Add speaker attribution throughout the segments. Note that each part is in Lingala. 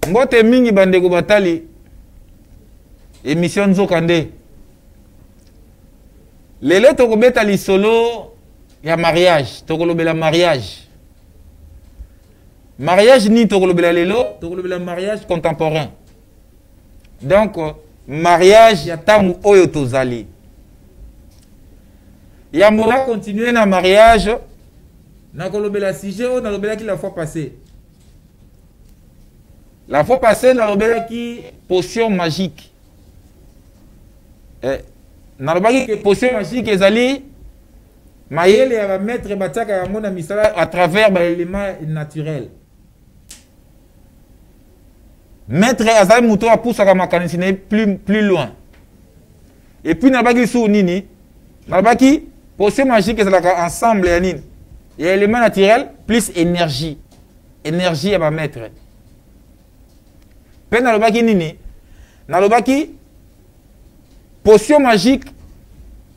Speaker 1: Mbote mingi bandeko batali emission nzoka nde lelo tokobeta lisolo ya mariage, tokolobela mariage. Mariage nini tokolobela lelo? Tokolobela mariage contemporain. Donc mariage ya ntango oyo tozali. Yambo na continuer na mariage, nakolobela sujet oyo nalobelaki la fois passée. La fois passée nalobelaki potion magique. Nalobaki ke potion magique ezali mayele ya ba maître batiaka yango na misala à travers ba éléments naturels. Maître azali moto apusaka makanisi na ye plus loin. Et puis nalobaki lisusu nini? Nalobaki potion magique ezalaka ensemble ya nini? Ya élément naturel plus énergie. Énergie ya ba maître. Pe nalobaki nini? Nalobaki potion magique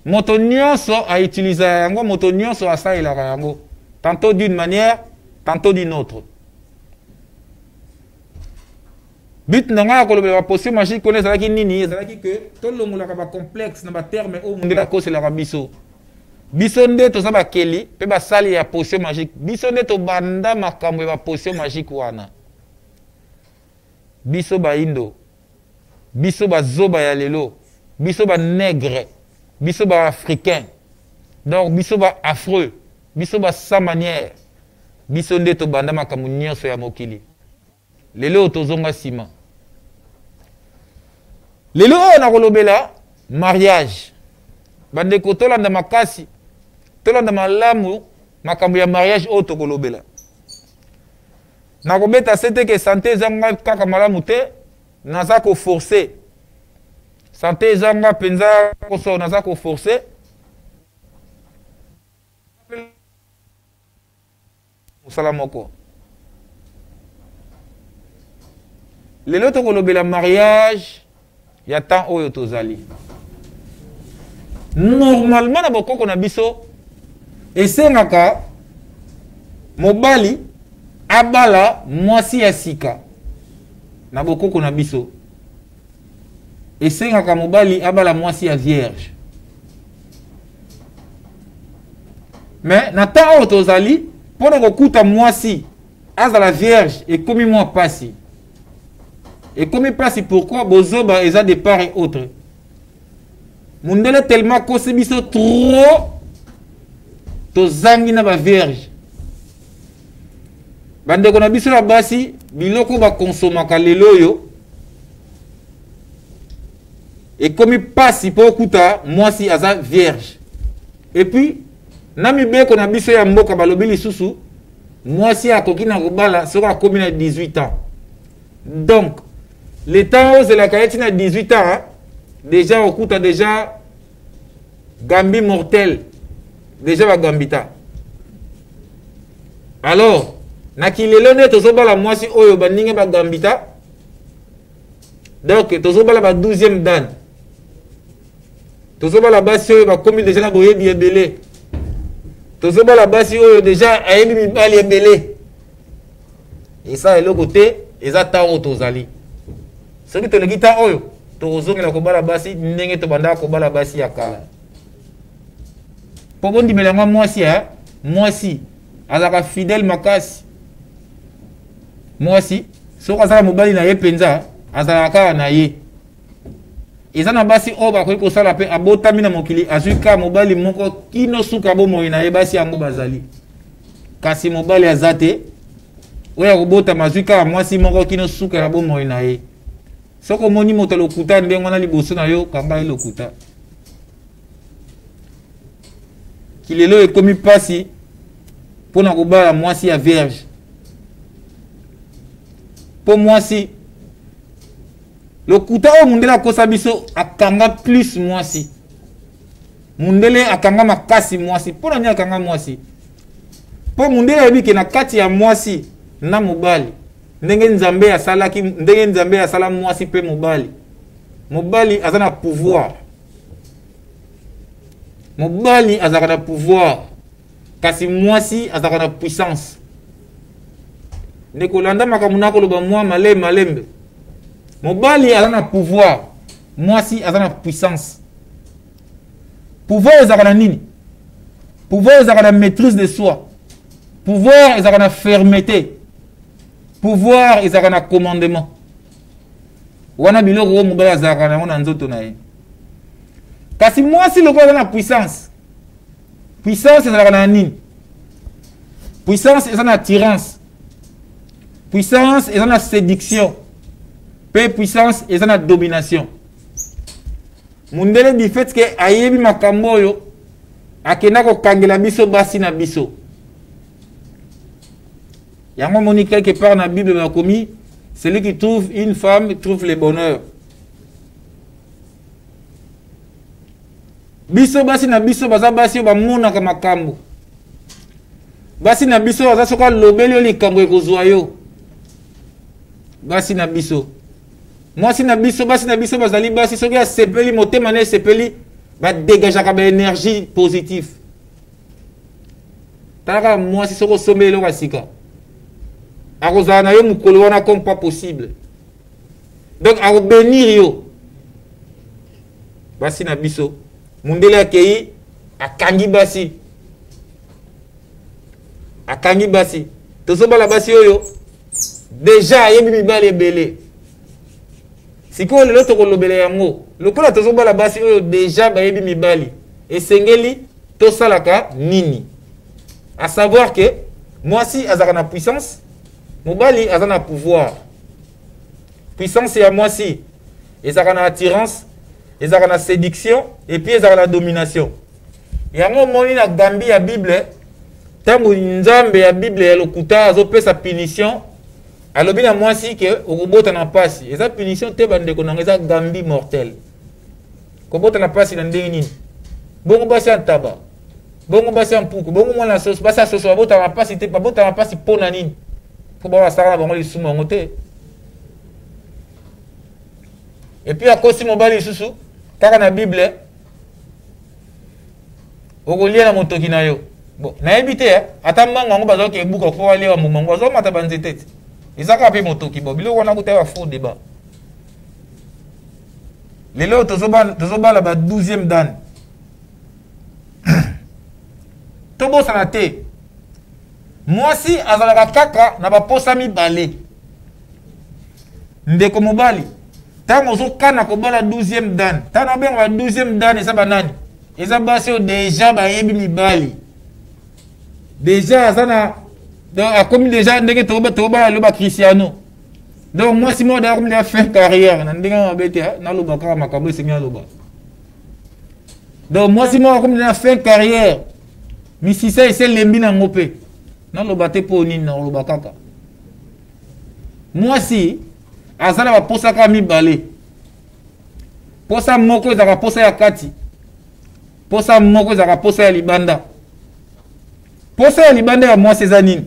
Speaker 1: moto nyonso a utiliser yango, moto nyonso asalelaka yango, tantôt d'une manière, tantôt d'une autre. But na ngai ya kolobela ba potion magique kona ezalaki nini? Ezalaki que tolongolaka ba complexe na ba terme oyo mondele akoselaka biso. Biso nde toza bakeli pe basali ya potion magique. Biso nde tobanda makambo ya ba potion magique wana. Biso baindo, biso bazoba ya lelo, biso ba nègre, biso ba africain, donc biso ba affreux, biso ba sans manière, biso nde tobanda makambo nyonso ya mokili. Lelo tozonga nsima. Lelo oyo nakolobela mariage. Bandeko tolanda makasi, tolanda malamu makambo ya mariage oyo tokolobela. Nakobeta sete ke santé eza nga kaka malamu te, naza ko forcer. Santé eza nga mpenza koso, naza ko forcer. Mosala moko. Lelo tokolobela mariage ya temps oyo tozali. Normalement na bokoko na biso esengaka mobali abala mwasi ya sika. Na bokoko na biso esengaka mobali abala mwasi ya vierge. Mais na temps oyo tozali, mpona kokuta mwasi azala vierge ekomi mwa pasi. Ekomi pasi pourquoi? Bozoba eza de part et autre. Mundele tellement kosi biso trop, tozangi na ba vierge. Bandeko na biso ya basi, biloko bakonsomaka lelo oyo ekomi pasi po okuta mwasi aza vierge. Et puis na mibeko na biso ya mboka balobi lisusu mwasi akoki na kobala soki akomi na 18 ans. Donc le temps ozelaka ye ti na 18 ans, déjà okuta déjà Gambi mortel, déjà ba gambita. Alors na kilelo nde tozobala mwasi oyo baninga ba gambita, donc tozobala ba 12e dan, tozobala basi oyo bakomi déjà na boyebi ebele, tozobala basi oyo déjà ayebi mibali ebele. Esa eloko te, eza temps oyo tozali. Soki toleki temps oyo, tokozongela kobala basi ndenge tobandaka kobala basi ya kala. Po bondimela nga mwasi, hein? Mwasi azalaka fidèle makasi. Mwasi soki azala mobali na ye mpenza, azalaka kaka na ye. Eza na basi oyo bakoki kosala pe abotami na mokili, azwi kaka mobali moko kino suka bomoi na ye, basi yango bazali. Kasi mobali aza te, oyo akobotama azwi kaka mwasi moko kino suka ya bomoi na ye. Soki omoni moto lokuta ndenge wana liboso na yo, kanga ye lokuta. Kilelo ekomi pasi mpona kobala mwasi ya vierge. Po mwasi lokuta oyo mundele akosa biso, akanga plus mwasi. Mundele akanga makasi mwasi. Mpona nini akanga mwasi? Po mundele ayebi ke na kati ya mwasi na mobali, ndenge Nzambe asalaki, ndenge Nzambe asala mwasi pe mobali. Mobali aza na pouvoir. Mobali azalaka na pouvoir, kasi mwasi azalaka na puissance. Ndeko, landa makambo nakoloba mwa malembe malembe. Mobali aza na pouvoir, mwasi aza na puissance. Pouvoir ezalaka na nini? Pouvoir ezalaka na maîtrise de soi. Pouvoir ezalaka na fermeté. Pouvoir ezalaka na commandement. Wana biloko oyo mobali azalaka na yango na nzoto na ye. Kasi mwasi lokola aza na puissance, puissance ezalaka na nini? Puissance eza na attirance, puissance eza na séduction, mpe puissance eza na domination. Mundele du fait que ayebi makambo oyo, akenda kokangela biso basi na biso. Yango omoni quelque part na Bible bakomi, celui qui trouve une femme trouve le bonheur. Biso basi na biso baza basi oyo bamonaka makambo. Basi na biso baza soki alobeli yo likambo ekozwa yo. Basi na biso, mwasi na biso, basi na biso bazali basi soki asepeli, motema na esepeli, badegageaka ba énergie positive. Tala kaka mwasi soki osombeli eloko ya sika, akozala na yo mokolo wana comme pas possible. Donc akobenir yo. Basi na biso, mundele akei akangi basi, akangi basi. Tozobala basi oyo deja ayebi mibali ebele. Sikoyo lelo tokolobela yango, lokola tozobala basi oyo deja bayebi mibali, esengeli tosalaka nini? À savoir que mwasi azalaka na puissance, mobali aza na pouvoir. Puissance ya mwasi ezalaka na attirance, ezalaka na séduction, et puis ezalaka na domination. Yango omoni na Gambie ya Bible, ntango Nzambe ya Bible ya lokuta azopesa punition, alobi na mwasi ke okobota na mpasi. Eza punition te bandeko nanga, eza Gambie mortelle. Kobota na mpasi na ndenge nini? Bongo basi ya ntaba, bongo basi ya mpuku, bongo mwana soso, basi ya soso babota na mpasi te. Babota na mpasi mpo na nini? Mpo bango basalaka na bango lisumu yango te. Et puis akosi mobali lisusu kaka na Bible, okolia na motoki na yo. Bon, nayebi te, ata mbango yango bazalaki ebuka mpo balia bambuma yango, bazomata banzete te, eza kaka mpe motoki. Bon, biloko wana kuta ya faux débat. Lelo tozobala ba 12e dan. Tobosana te, mwasi azalaka kaka na baposa mibale. Ndeko mobali, ntango ozokana kobala 12e dan, ntango nabenga ba 12e dan, eza banani? Eza basi oyo deja bayebi mibali, deja aza na, donc akomi deja ndenge tokobala lelo ba Cristiano. Donc mwasi moko deja akomi deja fin carrière na ndenge mabe te, naloba kaka makambo esengi naloba. Donc mwasi moko akomi deja fin carrière, misisa esi elembi nango mpe naloba te mpo nini, nakoloba kaka. Mwasi aza na baposa kaka mibale. Posa moko ezalaka posa ya kati, posa moko ezalaka posa ya libanda. Posa ya libanda ya mwasi eza nini?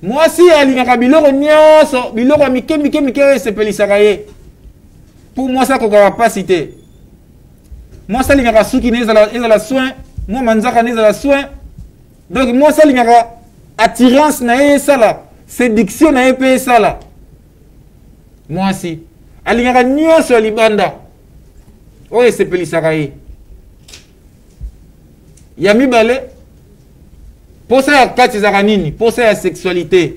Speaker 1: Mwasi alingaka biloko nyonso, biloko ya mike mike mike oyo esepelisaka ye. Mpo mwasi akokaka mpasi te. Mwasi alingaka suki na ezala soin, mwa manzaka na ezala soin. Donc mwasi alingaka attirance na ye esala, séduction na ye mpe esala. Mwasi alingaka nyonso ya libanda oyo esepelisaka ye. Ya mibale, posa ya kati ezalaka nini? Posa ya sexualité.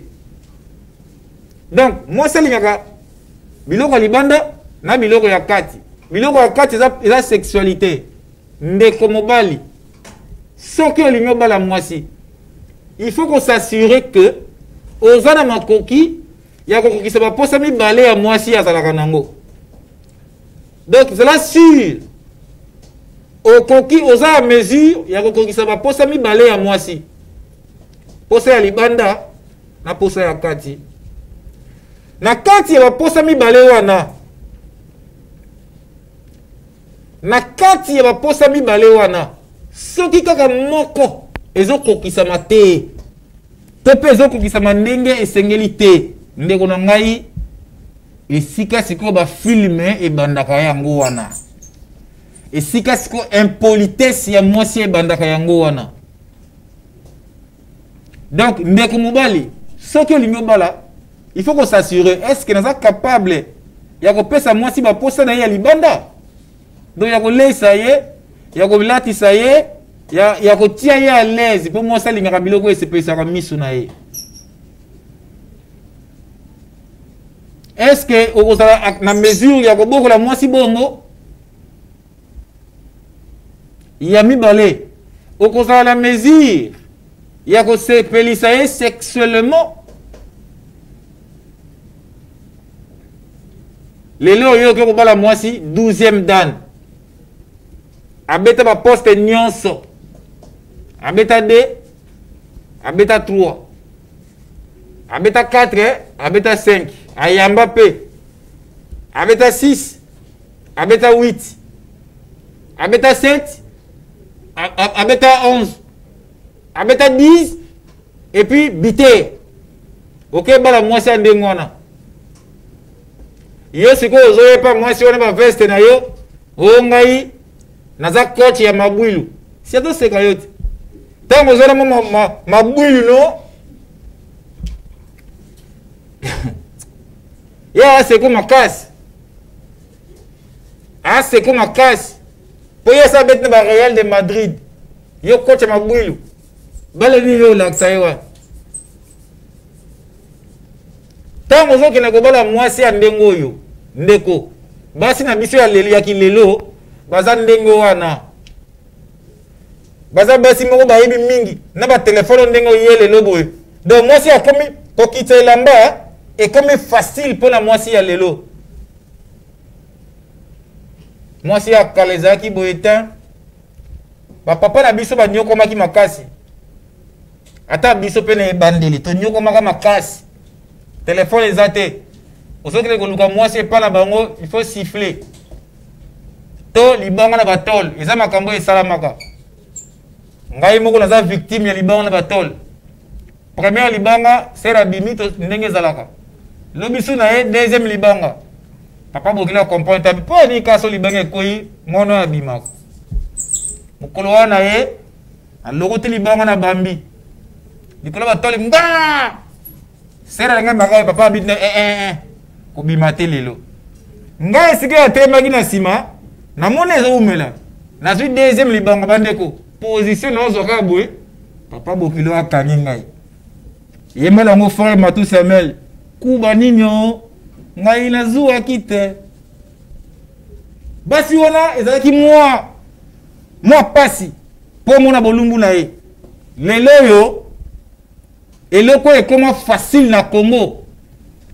Speaker 1: Donc mwasi alingaka biloko ya libanda na biloko ya kati. Biloko ya kati eza sexualité. Ndeko mobali, soki olingi obala mwasi, il faut ko s'assurer que oza na makoki ya kokokisa baposa mibale ya mwasi azalaka nango. Donc zala sûr okoki, oza à mesure ya kokokisa baposa mibale ya mwasi, posa ya libanda na posa ya kati. Na kati ya baposa mibale wana, na kati ya baposa mibale wana, soki kaka moko ezokokisama te, to mpe ezokokisama ndenge esengeli te, ndeko na ngai, esika sikoyo bafilme ebandaka yango wana, esika sikoyo impolitesse ya mwasi ebandaka yango wana. Donc ndeko mobali, soki olingi obala, il faut kosassurer: est ce que naza capable ya kopesa mwasi baposa na ye ya libanda? Donc ya koleisa ye, ya kolatisa ye, ya kotia ye à l'aise, mpo mwasi alingaka biloko oyo esepelisaka miso na ye. Est ce que okozala na mesure ya kobokola mwasi bongo? Ya mibale, okozala na mesure ya kosepelisa ye sexuellement? Lelo oyo okoki kobala mwasi 12e dan, abeta baposte nyonso, abeta 2, abeta 3, abeta 4, abeta 5, ayamba mpe abeta 6, abeta 8, abeta 7, abeta 11, abeta 10 et puis bite. Okebala mwasi ya ndenge wana, yo sikoyo ozoyepa mwasi wana baveste na yo: "O ngai naza coach ya mabwilu." Si azoseka yo te ntango ozwana mo mabwilu no ye aseko makasi, aseko makasi mpo ye asa abeti na bareal de Madrid. Yo coach ya mabwilu, bale nini yo olakisa ye wana? Ntango ozokende kobala mwasi ya ndenge oyo, ndeko, basi na biso ya lelo, ya kilelo, baza ndenge wana. Baza basi moko bayebi mingi na batelefone ndenge oye lelo boye. Donc mwasi akomi kokitisa elamba, ekomi facile mpona mwasi ya lelo. Mwasi ya kala ezalaki boye te. Bapapa na biso banyokomaki makasi, ata biso mpe na ebandeli tonyokomaka makasi. Telefone eza te. Ozokende koluka mwasi epa na bango, il faut siffler to libanga na batole. Eza makambo oyo esalamaka. Ngai moko naza victime ya libanga na batole. Première libanga, sœur abimi ndenge ezalaka. Lobi su na ye deuxième libanga, papa bokili acomprendre tabi mpo ani kaso libanga ekoyi, mwana oyo abimaka. Mokolo wana ye alokoti libanga na bambi likolo batole nga sœur alingai makai. Papa abiti na eh, eh, eh. Kobima te lelo. Ngai esika atelemaki na nsima, namoni ezowumela, nazwi deuxième libanga. Bandeko, position naozwa kaka boye, papa bokilo akangi ngai. Yembela yango, frère Matu Samuel kuba nini o ngai nazuwaki te. Basi wana ezalaki mwa pasi mpo omona bolumbu na ye. Lelo oyo eloko oyo ekoma facile na Congo,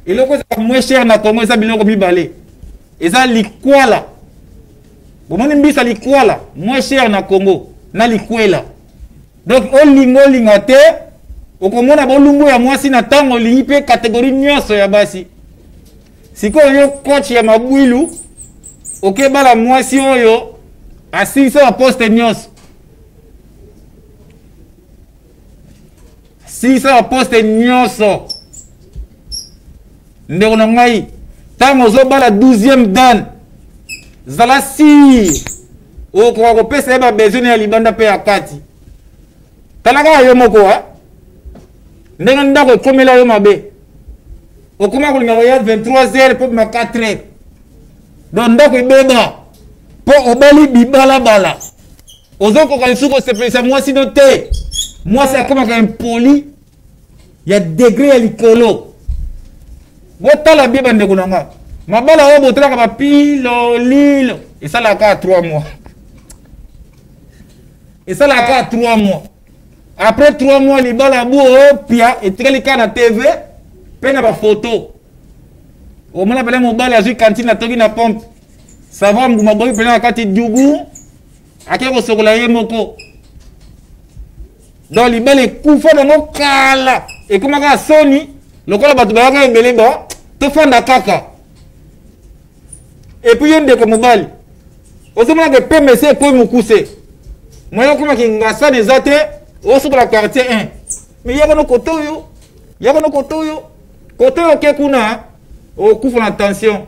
Speaker 1: eloko ezaka moins cher na Congo, eza biloko mibale. Eza likwala. Bomoni mbisa likwala, moins cher na Congo na likwela. Donc olinga olinga te, okomona bolumbu ya mwasi na ntango olingi mpe catégorie nyonso ya basi. Sikoyo yo coach ya mabwilu, okebala mwasi oyo asilisa baposte nyonso, silisa baposte nyonso. Ndeko na ngai, ntango ozobala 12e dan, zala sûr okoka kopesa ye babesoin ya libanda mpe ya kati. Tala kaka yo moko ndenge ndako ekomela yo mabe, okoma kolinga koya 23 heures mpo bima 4 heures. Donc ndako ebeba mpo obali bibalabala. Ozokoka lisusu kosepelisa mwasi no te. Mwasi akomaka impoli ya degré ya likolo. Botala bie, bandeko na nga, mabala oyo botalaka bapilolilo esalaka kaka 3 mois, esalaka kaka 3 mois. Après 3 mois, libala bu opia etikali kaka na TV mpe na bafoto. Omona pene mobali azwi kantine, atoki na pompe savon, mbuma boyi pene na kati dubu, ake kosokola ye moko. Donc libala ekufa nango kala, ekoma kaka soni lokola bato bayaka ebele ba tofanda kaka. Et puis yo ndeko mobali, ozomonaka pembe se ekoyi mokuse, moye okomaki ngasani eza te. Osokola quartier 1, mais yaka no kote oyo, yaka no kote oyo, kote oyo oke kuna, okufa na tension.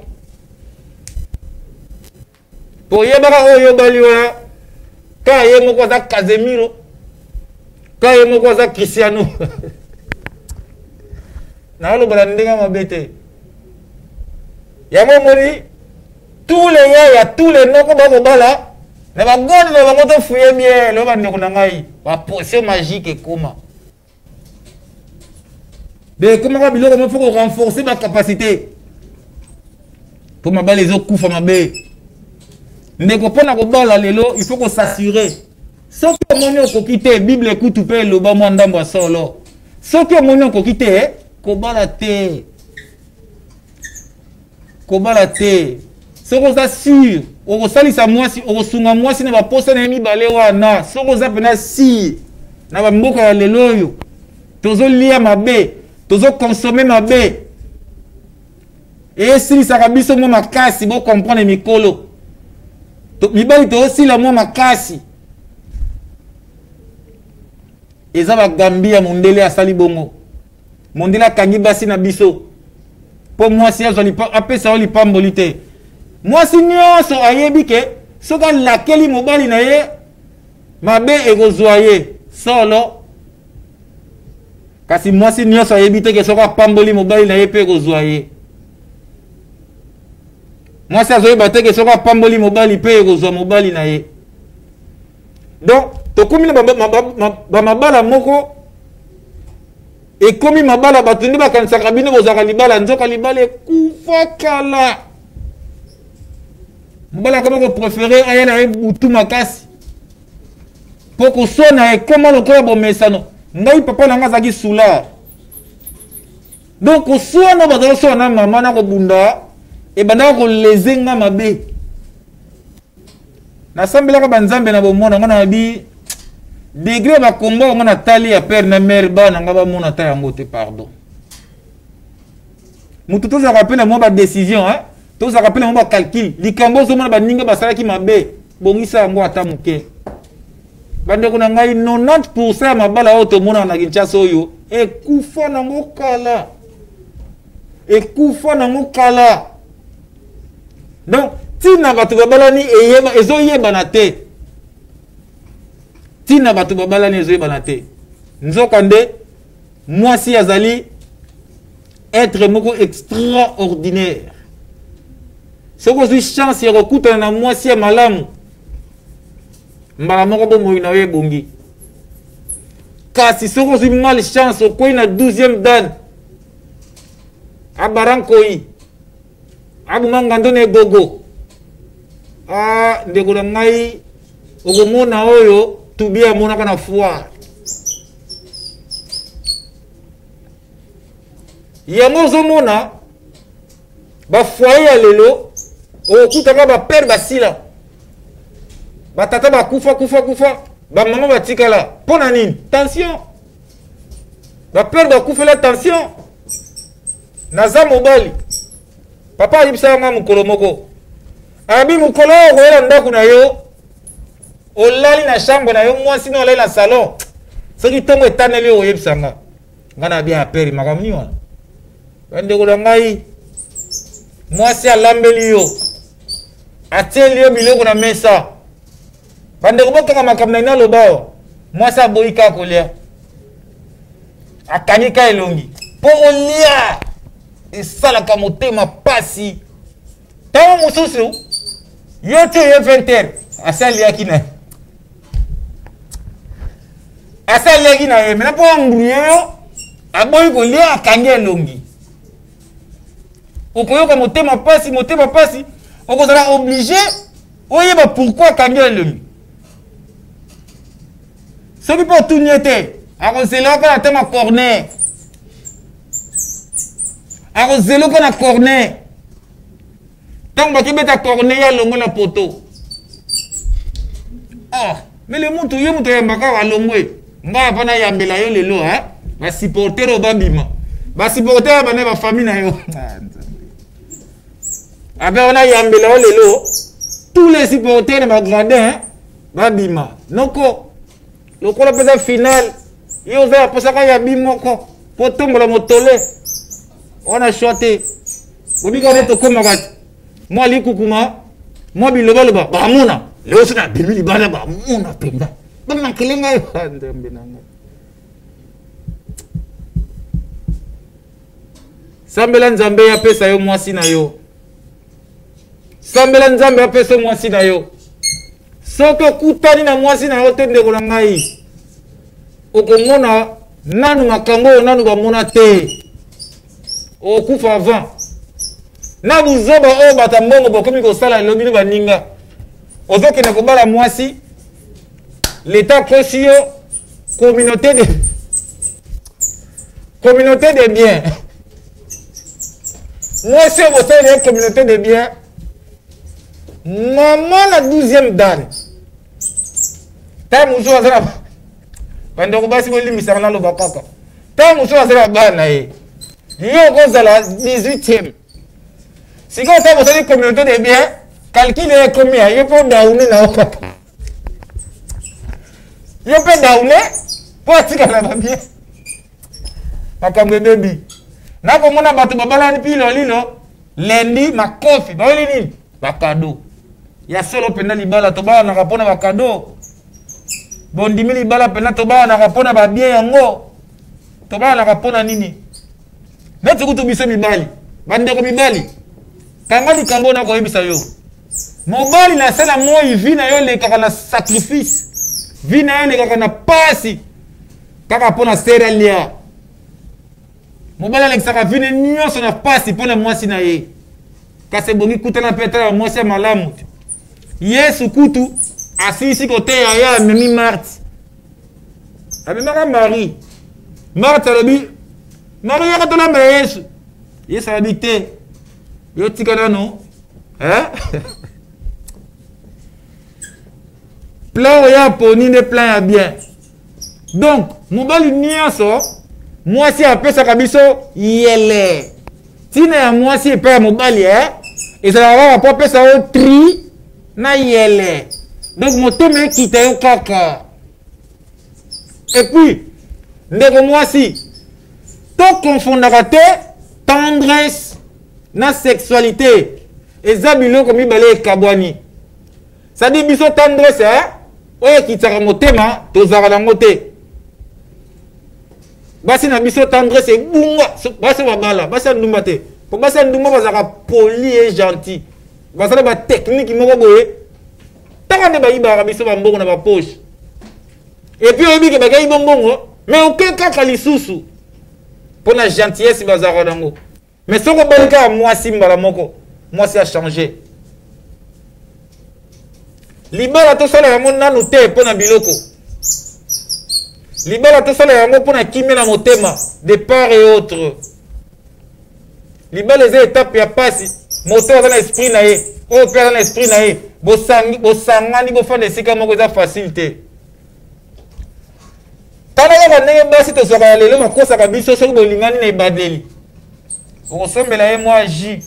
Speaker 1: Po oyebaka oyo obali wana, ka ye moko aza Casemiro, ka ye moko aza Cristiano. Naoloba na ndenge mabe te. Yango omoni tous les yaya, tous les noko bakobala na bagone na bango, tofuye bien lelo bandeko na ngai, bapotion magique ekoma de ekomaka biloko mo fo korenforcer bacapacité mpo mabala ezokufa mabe. Ndeko, mpo na kobala lelo, il faut kos'assurer. Soki omoni okoki te, Bible ekutu mpe eloba mwa ndambo ya solo, soki omoni okoki te, kobala te, kobala te. Soki oza sûr okosalisa mwasi, okosunga mwasi na baposa na ye mibale wana, soki oza mpenza sûr. Na bamboka ya lelo oyo, tozolia mabe, tozoconsommer mabe, esilisaka biso mwa makasi. Bocomprendre, mikolo mibali tozosila mwa makasi. Eza bagambi ya mondele asali bongo. Mondele akangi basi na biso mpo mwasi azwa apesa yo lipamboli te. Mwasi nyonso ayebi ke soki alakeli mobali na ye mabe, ekozwa ye solo. Kasi mwasi nyonso ayebi te ke soki apamboli mobali na ye mpe, ekozwa ye. Mwasi azoyeba te ke soki apamboli mobali mpe, ekozwa mobali na ye. Donc tokomi na bamabala moko ekomi mabala, bato nde bakanisaka bino bozalaka libala, nzoka libala ekufa kala. Mobali akoma kopréférer aya na ye butu makasi mpo koswana ekoma lokola bomesano. Ngai, papa na ngai azalaki soûlard, donc koswana bazala koswana na mama na kobunda ebandaka koleze nga mabe. Nasambelaka banzambe na bomona nga na bi degré bakomba yango natali ya père na mère, bana nga bamona ata yango te. Pardon, motu tozalaka mpe na mwa badécision, tozalaka mpe na mwa bacalcul. Likambo ozomona baninga basalaki mabe, bongisa yango ata moke. Bandeko na ngai, 90 ya mabala oyo tomonaka na Kinshasa oyo ekufa nango kala, ekufa nango kala. Donc ntina bato babalani ezoyebana te, ntina bato babalani ezoyebana te. Nzoka nde mwasi azali être moko extraordinaire. Soki ozwi chance ya kokutana na mwasi ya malamu, mbala moko bomoi na yo ebongi. Kasi soki ozwi mal chance, okwei na 12e dan, abarankoi abuma ngando na egogo, ah, ndeko na ngai, okomona oyo tubi amonaka na foire. Yango ozomona bafoyer ya lelo, okutaka bapère basila, batata bakufa kufa kufa, bamama batikala. Mpo na nini? Tension. Bapère bakufela tension. Naza mobali, papa ayebisaka nga mokolo moko, abi mokolo oyo okoyela ndako na yo, olali na chambre na yo, mwasi no alali na salon, soki ntongo etaneli oyo, oyebisa nga. Nga na bien apere makambo nini wana. Bandeko na ngai, mwasi alambeli yo, atieli yo biloko na mesa. Bandeko, bokanga makambo na ina aloba awa. Mwasi aboyi kaka kolia, akangi ka elongi mpo olia, esalaka motema pasi. Ntango mosusu yo ti oye 20 heures, asi aliaki na ye, asi aliaki na ye mena mpo embrouiller yo, aboyi kolia, akangi elongi. Okoyoka motema pasi, motema pasi. Okozala obligé oyeba pourquoi akangi elongi. Soki mpe otuni ye te, akozela kaka na ntango ya corner, akozela kaka na corner. Ntango bakibeta corner, ye alongwe na poto. Oh, mele mutu ye moto ayambaka, alongwe. Ngai ava nayambela yo lelo, basupporter oyo babima, basupporter ya bana, bafamille na yo abe wana, yambela yo lelo tous les supporters na bagradin babima. Noko lokola mpenza final, ye oza aposaka yabi moko mpo tombola motole wana, shwa te. Bobika nde tokomaka mwa likukuma, mwa bilobaloba, bamona lelo so nabimi libanda, bamona mpenza bamakele ngai. Nzambe na ngai. Sambela Nzambe apesa yo mwasi na yo. Sambela Nzambe apesa yo mwasi na yo. Soki okutani na mwasi na yo te, ndeko na ngai, okomona nanu makambo oyo nanu bamona te, okokufa avant. Na buzoba oyo bato ya mbongo bakomi kosala elobi no baninga, ozokende kobala mwasi, leta akosi yo communauté de bien. Mwasi oyo bosaleli ye communauté de bien, mama na 12e dan ntango mosusu aza na bandeko basi, bolimbisaka naloba kaka, ntango mosusu aza na bana na ye, yo okozala 18e. Sikoyo ntango bosali communauté de bien, calcul ekomi ya yo mpo daune na yo kaka, yo mpe daune mpo atikala na bien. Makambo ebebi. Nakomona bato babalani pilo lilo lendi makofi, bayoli nini? Bakado ya solo mpenza. Libala tobalanaka mpona bakado? Bondimi libala mpenza tobalanaka mpona babien yango? Tobalanaka mpona nini? Neti kutu biso mibali, bandeko mibali, kanga likambo oyo nakoyebisa yo. Mobali na se na moi, vie na yo elekaka na sacrifice, vie na yo elekaka na pasi kaka mpo na sere alia. Mobali alekisaka vie ne nyonso na pasi mpo na mwasi na ye. Kasi ebongi kutana mpe atala mwasi ya malamu te. Yesu kutu asilisi koteya ye, amemi Marte, amemaka Marie. Marte alobi: "Marie, yaka tolambela Yesu." Yesu alobi: "Te, yo tika nano eh? Plan oyo aponi nde plan ya bien." Donc mobali nyonso, mwasi apesaka biso yele. Ntina ya mwasi epai ya mobali eh? Ezalaka kaka mpo apesa yo tri na yele. Donc motema ekita yo kaka. Et puis ndeko mwasi, tokonfondaka te tendresse na sexualité. Eza biloko mibale ekabwani. C'est-à-dire biso tendresse eh? Oyo ekitisaka motema, tozalaka nango te. Basi na biso tendresse ebunga. Basi babala, basi ya ndumba te, po basi ya ndumba bazalaka poli et gentil, bazala batechnique moko boye. Taka nde bayibaka biso bambongo na bapoche, et puis oyebi ke bakei bombongo, mais oke kaka lisusu mpo na gentillesse bazalaka nango. Mais soki obali kaka mwasi, mbala moko mwasi achange. Libala tosala yango nanu te mpo na biloko. Libala tosala yango mpo na kimia na motema de part et autre. Libala eza etape ya pasi. Moto aza na esprit na ye, oyo mpe aza na esprit na ye, bosangani, bofanda esika moko, eza facile te. Tala kaka ndenge basi tozwaka ya lelo bakosaka biso. Soki bolingani na ebandeli, okosombela ye mwa jus,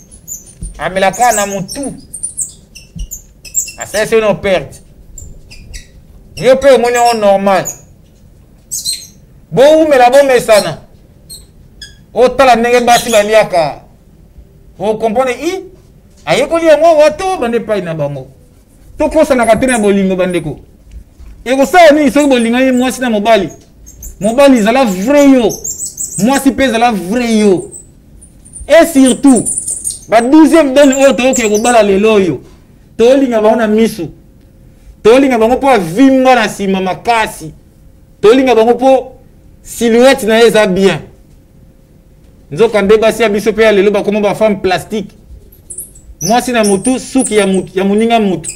Speaker 1: amelaka na motu, asalisi yo na perte. Yo mpe omoni yango normal. Bowumela, bomesana, otala ndenge basi baliaka, okomprendre i ayekoli yango wato bande epai na bango. Tokosanaka te na bolingo, bandeko. Ekosala nini soki bolingani mwasi na mobali? Mobali ezala vrai yo, mwasi mpe ezala vrai yo. Et surtout ba 12e dan oyo toyoki kobala lelo oyo, tolinga bango na misu, tolinga bango mpo avimba na nsima makasi, tolinga bango mpo silhouette na ye eza bien. Nzoka nde basi ya biso mpe ya lelo bakoma bafemme plastique. Mwasi na motu suki ya, mutu, ya moninga mutu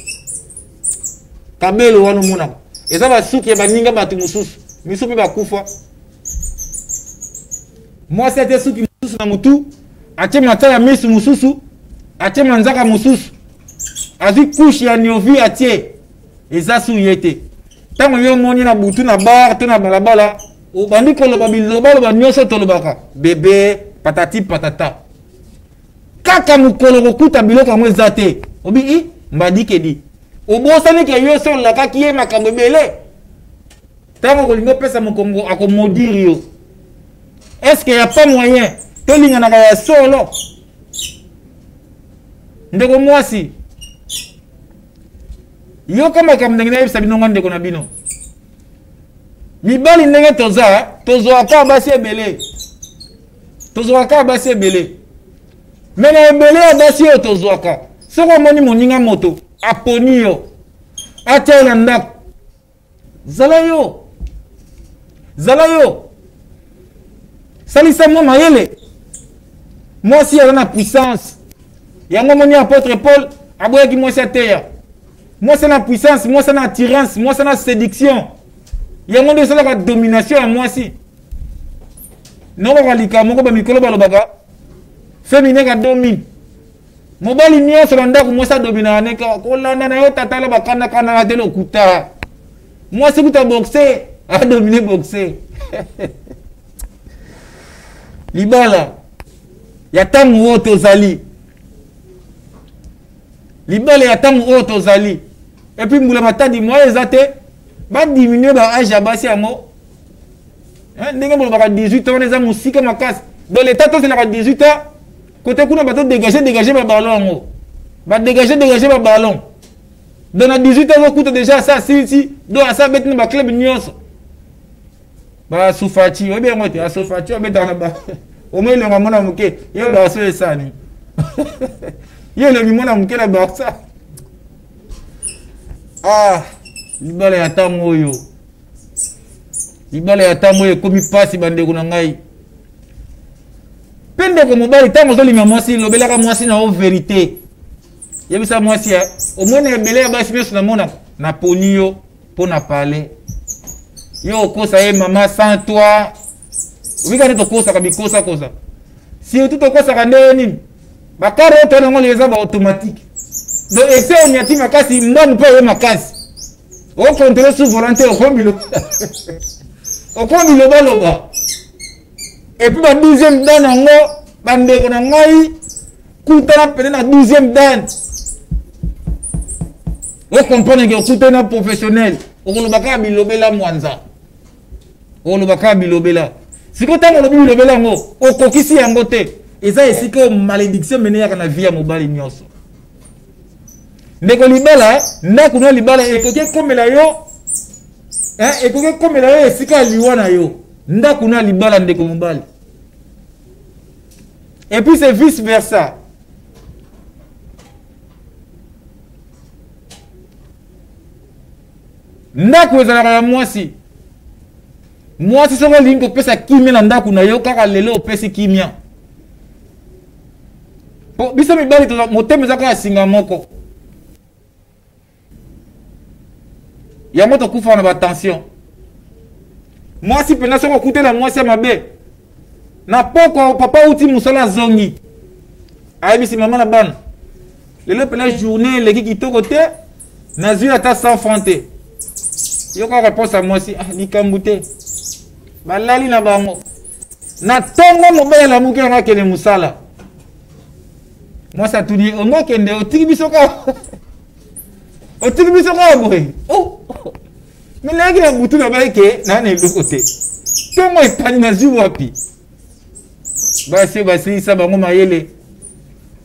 Speaker 1: kabelo wana omonaka eza basuki ya baninga bato mosusu misu mpe bakufa. Mwasi atie suki mosusu na motu, atie mata ya misu mosusu, atie manzaka mosusu, azwi couche ya niovi atie, eza su ye te. Ntango yo omoni na butu na bar to na balabala, obandi koloba bilobaloba nyonso tolobaka, bebe patati patata. Kaka mokolo kokuta biloko yango eza te, obi i mbadikedi, obosani ke yo so olakaki ye makambo ebele. Ntango okolingi opesa mokongo, akomodire yo. Est ce que ya pas moyen tolinganaka ya solo? Ndeko mwasi, yoka makambo ndenge nayebisa bino. Nga ndeko na bino mibali, ndenge toza, tozwaka basi ebele, tozwaka basi ebele. Me na ebele ya basi oyo tozwaka, soki omoni moninga moto aponi yo, atia yo na ndako, zala yo, zala yo, salisa mwa mayele. Mwasi aza na puissance. Yango omoni apôtre Paul aboyaki mwasi ateya. Mwasi na puissance, mwasi na attirance, mwasi na séduction. Yango nde esalaka domination ya mwasi. Nokaka likambo moko bamikolo balobaka femine ka domine. Mobali nyonso na ndako mwasi adominaka ne kaka kolanda na yo tata na bakandakandaka te lokuta. Mwasi kuta boxe adomine boxe. Libala ya ntango oyo tozali, libala ya ntango oyo tozali. Epuis mbula matadi moyen eza te badiminue ba age ya basi yango ndenge bolobaka 18 ans wana eza mosika makasi. Donc leta tozelaka 18 ans kote kuna bato dégage dégage ba ballon yango, ba dégage dégage ba ballon. Donc na 18 ans ozokuta déjà asa asilisi, donc asa abeti na ba club nyonso. Ba Sufati oyebi yango te, Asufati abetaka na ba omoi elonga mwana moke ye Barça esani ye elongi mwana moke na Barça. Ah, libala ya ntango oyo, libala ya ntango oyo ekomi mpasi bandeko na ngai. Mpe ndeko mobali, ntango ozolinga mwasi, lobelaka mwasi na yo verité. Yebisa mwasi ya omoni ebele ya basi nyonso namonaka, naponi yo mpo na pale. Yo okosa ye mama sans toi. Obika nde tokosaka bikosakosa. Surtout tokosaka nde nini? Bakare oyo toyana yango eza ba automatique. Donc ese onyati makasi, mbongo mpe oye makasi. Okontrole sous volant te, okomi lobaloba. Et puis ba 12e dan yango, bandeko na ngai, kutana pene na 12e dan. Okomprendre ke okutani na professionnel, okoloba kaka bilobela mwanza. Okoloba kaka bilobela. Sikoyo ntango olobi bilobela yango, okokisi yango te. Eza esika oyo malédiction mene yaka na vie ya mobali nyonso. Ndeko libala, ndako na libala ekoki ekomela yo, ekoki ekomela yo esika ya liwa na yo. Ndako na libala ndeko mobali. Et puis c'est vice versa. Ndako ezalaka ya mwasi. Mwasi soki olingi kopesa kimia na ndako na yo, kaka lelo opesi kimia. Po biso mibali motema eza kaka singa moko. Yango tokufa na ba tension. Mwasi pena soki okutela mwasi ya mabe, na poko papa uti mosala azongi, ayebisi mama na bana, lelo pena journée eleki kitoko te, nazwi ata 100 francs te. Yoka réponse ya mwasi, ah, likambo te. Balali na bango. Na tongo mobali alamuki yango akende mosala. Mwasi atuni, ongo okende, otiki biso kaka. Otiki biso kaka boye. Oh! Mais nayaki na butu na baye ke na na eloko te. Tongo etani nazwi wapi? Basi oyo basilisa bango mayele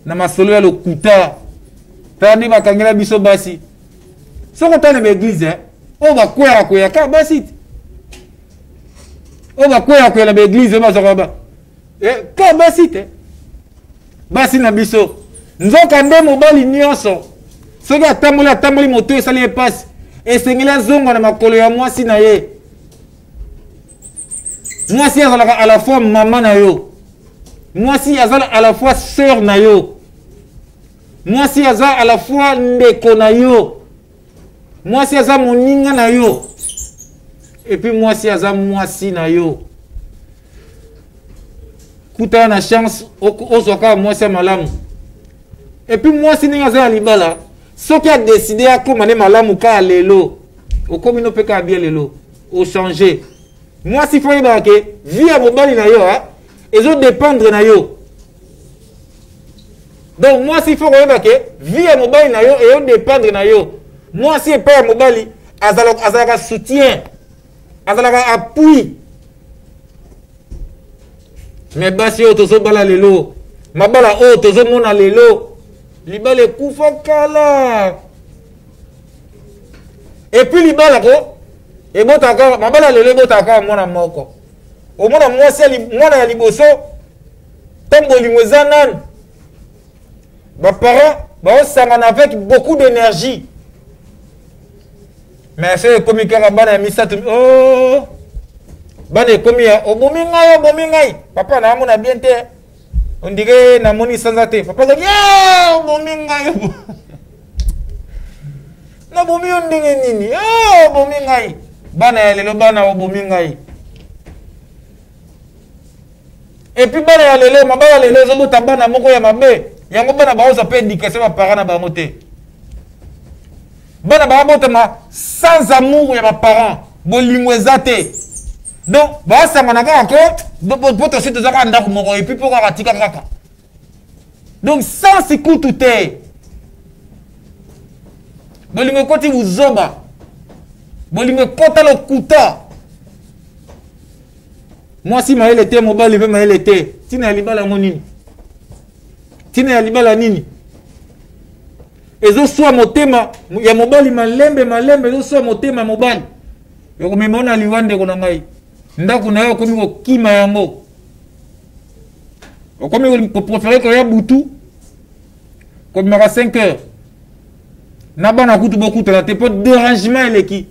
Speaker 1: na masolo ya lokuta. Tala nde bakangela biso basi. Soki otala na baeglize, oyo bakweyaka kweya kaka basi te. Oyo bakweyaka kweya na baeglize oyo bazwaka ba kaka basi te. Basi na biso. Nzoka nde mobali nyonso soki atamboli, atamboli moto esali ye pasi, esengeli azonga na makolo ya mwasi na ye. Mwasi azalaka à la fois mama na yo, mwasi azala à la fois sœur na yo, mwasi aza à la fois ndeko na yo, mwasi aza moninga na yo, et puis mwasi aza mwasi na yo. Kutana na chance ozwa kaka mwasi ya malamu. Et puis mwasi ndenge aza na libala, soki a décider akoma ne malamu kaka lelo, okomi no pe kaka bien lelo, o changer. Mwasi faut yebaka ke vie ya mobali na yo, hein, ezo dépendre na yo. Donc mwasi faut koyeba ke vie ya mobali na yo ezo dépendre na yo. Mwasi epai ya mobali azalaka soutien, azalaka appui. Mais basi oyo tozobala lelo, mabala oyo tozomona lelo, libala ekufa kala. Et puis libala ko ebotaka, mabala lelo ebotaka kaka mwana moko. Omona mwasi ya mwana ya liboso, ntango bolingo eza nanu, Baparents baosangana avec beaucoup d'énergie, mais soki ekomi kaka bana ya misato, oh, bana ekomi ya obomi ngai, obomi ngai, papa naamona bien te, ondire namoni sanza te, papa azali obomi ngai, nabomi yo ndenge nini, obomi ngai. Bana ya lelo, bana obomi ngai. Et puis bana ya lelo, mabala ya lelo ezobota bana moko ya mabe. Yango bana baozwa mpe éducation baparent na bango te. Bana baabotama sans amour ya baparent, bolingo eza te. Donc baosangana kaka ko po tosi toza kaka ndako moko, et puis mpo kaka tika kaka, donc sans sikutu te. Bolingo ekoti buzoba, bolingo ekota lokuta. Mwasi mayele te, mobali mpe mayele te. Ntina ya libala yango nini? Ntina ya libala nini? Ezoswa motema ya mobali malembe malembe, ezoswa motema ya mobali, ekomema na liwa. Ndeko na ngai, ndako na yo okomi kokima yango, okomi kopréférer koya butu, kobimaka 5 heures na bana kutu bokutana te mpo dérangement eleki.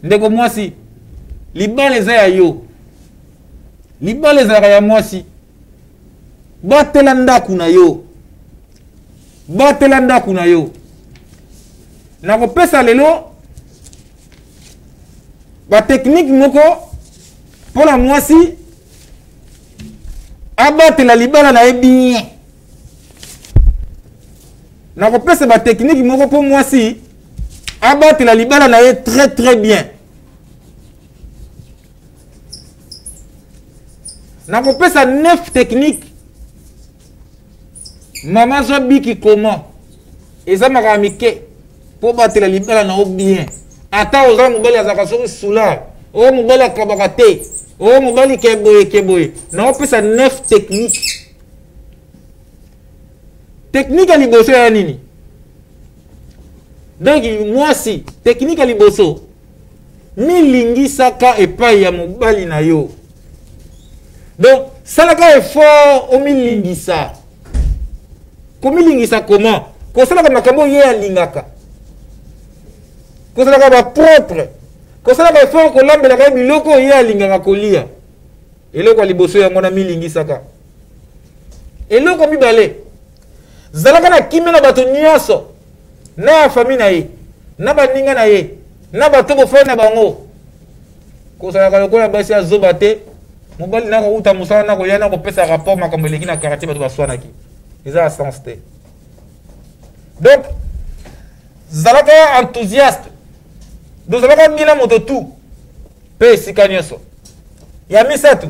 Speaker 1: Ndeko mwasi, libala eza ya yo, libala ezalaka ya mwasi. Batela ndako na yo, batela ndako na yo. Nakopesa lelo batechnique moko mpona mwasi abatela libala na ye bien. Nakopesa batechnique moko mpo mwasi abatela libala na ye très très bien. Nakopesa 9 technique. Mama, zwa biki koma, eza makambo mike mpo batela libala na yo bien. Ata oza mobali azalaka soki soûlard, oyo mobali akabaka te, oyo mobali ke boye ke boye, naopesa 9 technique. Technique ya liboso ya nini? Donc mwasi, technique ya liboso, milingisaka epai ya mobali na yo. Donc salaka effort omilingisa. Komilingisa comment? Kosalaka makambo oyo ye alingaka, kosalaka bapropre, kosalaka effort kolambelaka ye biloko oyo ye alingaka kolia. Eloko ya liboso yango na milingisaka. Eloko mibale, zalaka na kimia na bato nyonso, na ya famille na ye, na baninga na ye, na bato bofai na bango. Kozalaka lokola basi ya zoba te. Mobali nakouta mosala, nakoya, nakopesa rapport makambo eleki na quartier, bato baswanaki, eza ya sens te. Donc zalaka enthousiaste, donc zalaka bien na moto tout mpe esika nyonso. Ya misato,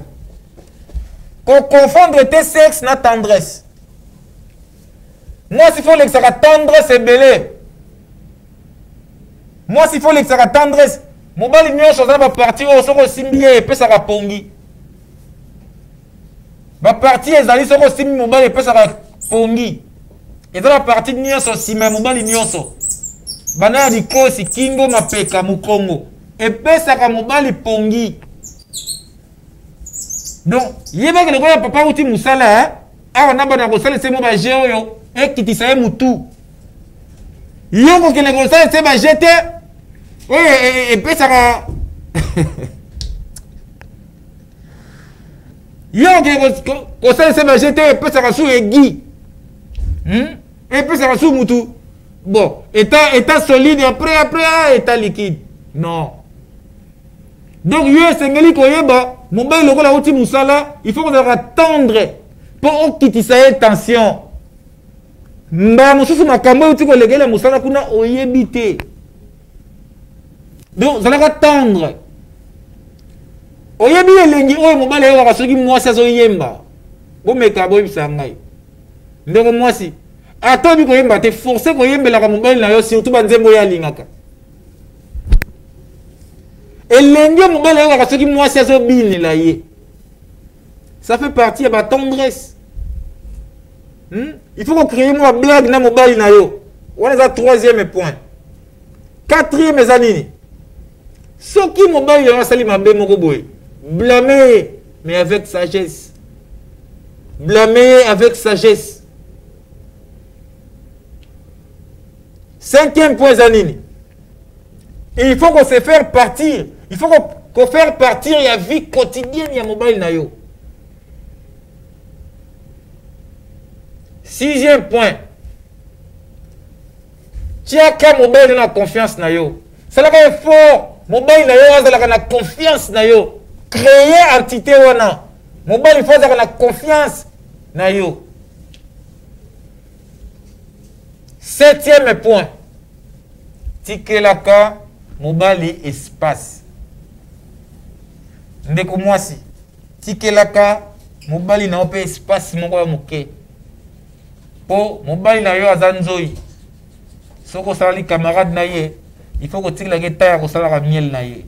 Speaker 1: koconfondre te sexe na tendresse. Mwasi faut olekisaka tendresse ebele. Mwasi faut olekisaka tendresse. Mobali nyonso aza na bapartie oyo soki osimbi ye epesaka pongi. Bapartie ezali soki osimbi mobali epesaka pongi, eza bapartie nyonso nsima ya mobali nyonso, banda ya likosi, kingo, mapeka, mokongo, epesaka mobali pongi. Donc yebaki lokola papa uti mosala, eh? Awa na bana kosalisa ye mo baje oyo ekitisa ye motu. Yo kokende kosalisa ye baje te oyo epesaka yo, okende kosalisa baje te oyo epesaka su egi, Epesaka su mutu bon état solide, après ah, état liquide, non. Donc yo esengeli koyeba mobali lokola auti mosala, il faut kozalaka tendre mpo okitisa ye tension. Mbala mosusu makambo euti kolekela mosala kuna oyebi te. Donc zalaka tendre. Oyebi elengi oyo mobali ayokaka soki mwasi azoyemba? Bomeka boyebisa ngai. Ndeko mwasi, ata oyebi koyemba te, force koyembelaka mobali na yo, surtout banzembo oyo alingaka. Elengi oyo mobali ayokaka soki mwasi azobinela ye, ça fait partie ya batendresse, Il faut kocréer mwa blague na mobali na yo. Wana eza troisième point. Quatrième eza nini? Soki mobali na yo asali mabe moko boye, blâme ye, mais avec sagesse. Blâme ye avec sagesse. Cinquième point eza nini? Il faut ko se faire partir, il faut ko faire partir ya vie quotidienne ya mobali na yo. Sixième point, tiaka mobali na confiance na yo. Salaka effort mobali na yo azalaka na confiance na yo. Créer entité wana, mobali faut azalaka na confiance na yo. Septième point, tikelaka mobali espace. Ndeko mwasi, tikelaka mobali na yo mpe espace moko ya moke, mpo mobali na yo aza nzoi. Soki osalali camarade na ye, il faut kotikelaka ye temps ya kosalaka miel na ye.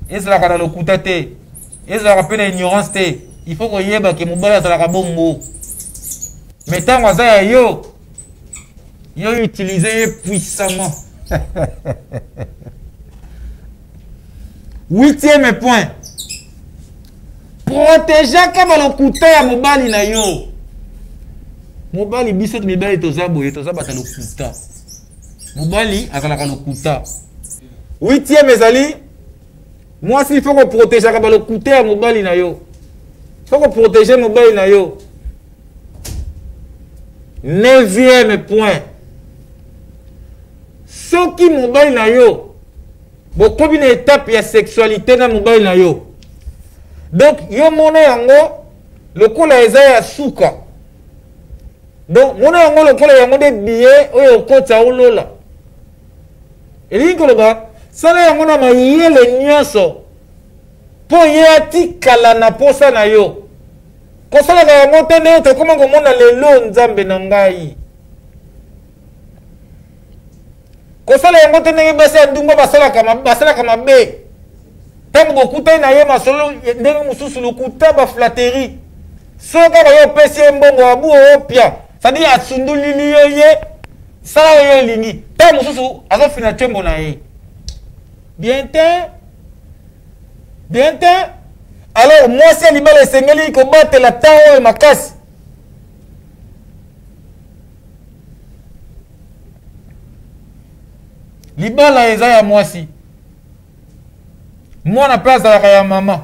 Speaker 1: Ezalaka na lokuta te, ezalaka mpe na ignorance te. Il faut koyeba ke mobali azalaka bongo, mais ntango aza ya yo, yo utiliser ye puissamment. Huitième point, protégeaka balokuta ya mobali na yo. Mobali, biso mibali toza boye, toza bato ya lokuta. Mobali azalaka lokuta. Huitième ezali mwasi, il faut koprotégeaka balokuta ya mobali na yo. Il faut koprotéger mobali na yo. Neuvième point, soki mobali na yo bokomi na étape ya sexualité na mobali na yo, donc yo mona yango lokola eza ya suka, donc mona yango lokola yango nde billet oyo okotisa olola. Elingi koloba, sala yango na mayele nyonso mpo ye atikala na posa na yo. Kosalaka yango te ndenge tokoma komona lelo, Nzambe na ngai. Kosala yango te ndenge basi ya ndumba basalaka mabe. Ntango bokutani na ye, masolo ndenge mosusu, lokuta, baflatterie. Soki kaka yo opesi ye mbongo, abu opia, c'est-à-dire asundulili yo ye, sala oyo olingi. Ntango mosusu azofina tiembo na ye bien te, bien te. Alors mwasi ya libala esengeli kobatela ntango oyo makasi. Libala eza ya mwasi, mwana mpe azalaka ya mama.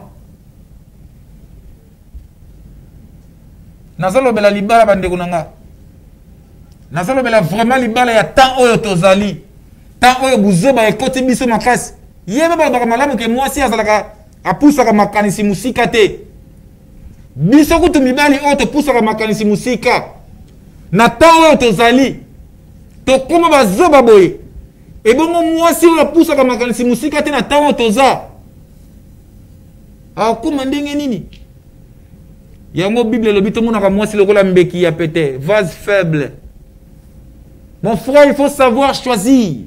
Speaker 1: Nazolobela libala, bandeko na nga, nazolobela vraiment libala ya temps oyo tozali, temps oyo buzoba ekoti biso makasi. Ye mpe balobaka malamu ke mwasi azalaka apusaka makanisi mosika te. Biso kutu mibali oyo topusaka makanisi mosika, na temps oyo tozali tokóma bazoba boye. Ebongo mwasi oyo apusaka makanisi mosika te, na temps oyo toza, akóma ndenge nini? Yango Bible elobi tomonaka mwasi lokola mbeki ya pete, vase faible. Mon frère, il faut savoir choisir.